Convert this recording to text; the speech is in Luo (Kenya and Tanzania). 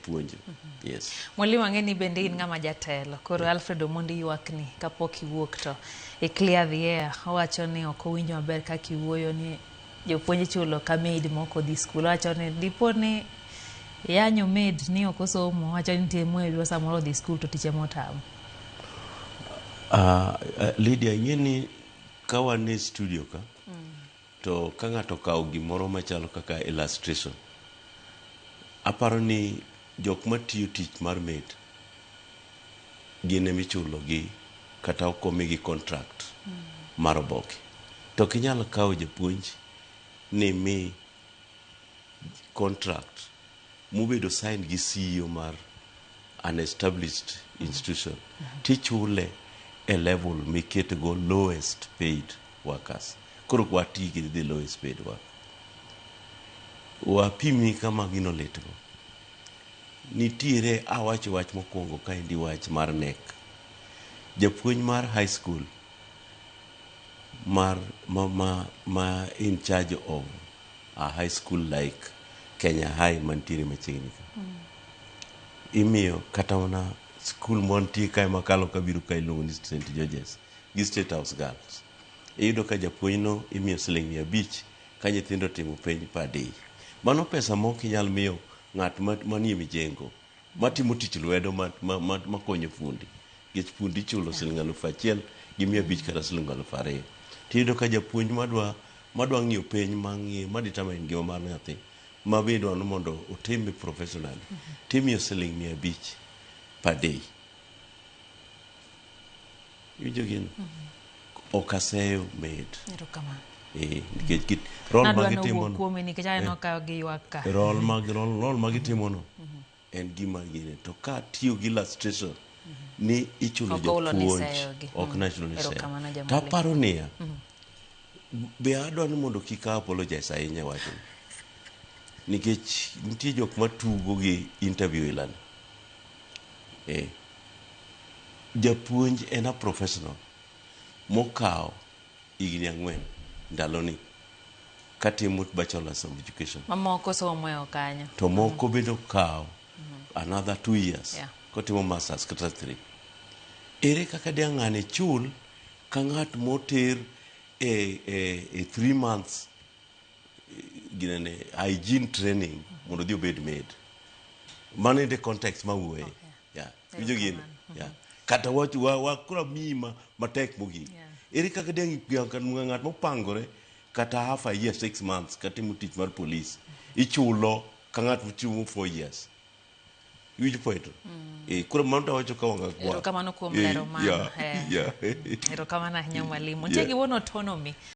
puonjo. Yes. Mwalimu, ang'e ni bende in ng'ama jatelo. Koro Alfred Omondi ywakni kapok iwuok to i clear the air. Owacho ni ok owinjo maber kaka iwuoyo ni jopuonj ichulo ka maid mok odhi skul. Owacho ni dipo ni yanyo maid ni ok osomo. Owacho ni nitie mweyo samoro odhi skul to tich ema otamo. Lydia, ing'e ni ka wan e studio ka, to ka ng'ato okawo gimoro machalo kaka illustration, aparo ni jok matiyo tich mar maid gin emichulo gi kata ok omigi contract mar oboke. To ok inyal kawo japuonj ni mi contract mobedo signed gi CEO mar an established institution tichule e level miketgo lowest paid workers. Koro ok wati gi the lowest paid worker. Wapimni kama gino litgo. Nitiere awacho wach mokwongo kaendi wach mar nek. Japuonj mar high school mar ma in charge of a high school like Kenya High mantiere machiegni ka. Imiyo kata mana skul mantie kae makalo kabiro ka iluongo ni St. George's gi State House Girls. Iyudo ka japuonj no imiyo siling 500 ka nyithindo timo penj per day. Mano pesa ma ok inyal miyo ng'at manie mijengo matimo tich lwedo makonyo fundi. Nikech fundi ichulo siling 1500 kata siling 2000. Tiyudo ka japuonj madwa ng'iyo penj mang'iyo ma determine ngima mar nyathi ma be idwa ni mondo otime professionally timiyo siling 500 per day. Iwinjo gino? Ok aseyo maid. Erokamano. Nikech role ma Nadwa gitimo nowuok no kuomi nikech aneno ka giywak ka. Role ma gitimo no en gima gine to ka tiyo gi illustration ni ichulo Ok ohulo ni japuonj iseyogi. ok nachulo ni iseyo. Erokamano To Jamali. aparo niya, be adwa ni mondo kik a apologize ahinya e wachni nikech nitie jok matugo gi interview ilani. Japuonj en a professional mokawo higni 4 ndaloni katimo bachelors of education. Mamoko somo e okanyo. To moko bende okawo another 2 years kotimo masters kata 3. Ere kaka diang' ng'ani chul ka ng'at moter e 3 months ginene hygiene training mondo odhi obed maid. Mano e the context mawuoye. Yeah. Winjo gino? Yeah. Kata wach wa koro miyi matek mogik. Ere kaka diang' ng'at mopangore kata half a year 6 months katimo tich mar police ichulo ka ng'at motimo 4 years. Iwinjo point? Koro mano to awacho ka wang'a kwar. Erokamano kuom lero mano. Erokamano ahinya mwalimu. Nitie gi wuon autonomy.